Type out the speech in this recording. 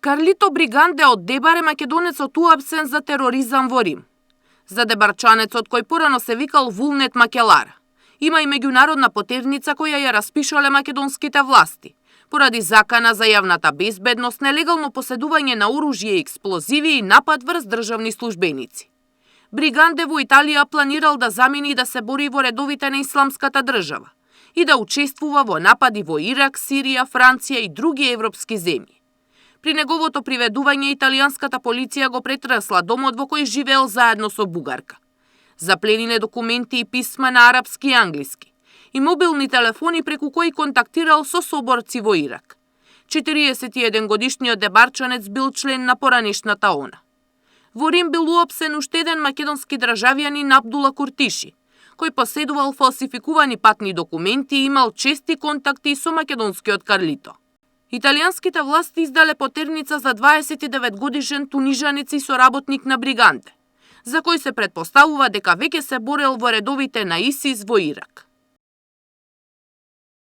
Карлито Бриганде од Дебар е македонецот уапсен за тероризам во Рим. За дебарчанецот кој порано се викал Вулнет Макелар. Има и меѓународна потерница која ја распишале македонските власти, поради закана за јавната безбедност, нелегално поседување на оружје и експлозиви и напад врз државни службеници. Бриганде во Италија планирал да замени и да се бори во редовите на исламската држава и да учествува во напади во Ирак, Сирија, Франција и други европски земји. При неговото приведување италијанската полиција го претресла домот во кој живеел заедно со бугарка. Заплениле документи и писма на арапски и англиски и мобилни телефони преку кои контактирал со соборци во Ирак. 41 годишниот дебарчанец бил член на поранешната ОНА. Во Рим бил уапсен уште еден македонски државјанин Абдула Куртиши, кој поседувал фалсификувани патни документи и имал чести контакти со македонскиот Карлито. Италијанските власти издале потерница за 29 годишен тунижанец и соработник на Бриганде, за кој се претпоставува дека веќе се борел во редовите на ИСИС во Ирак.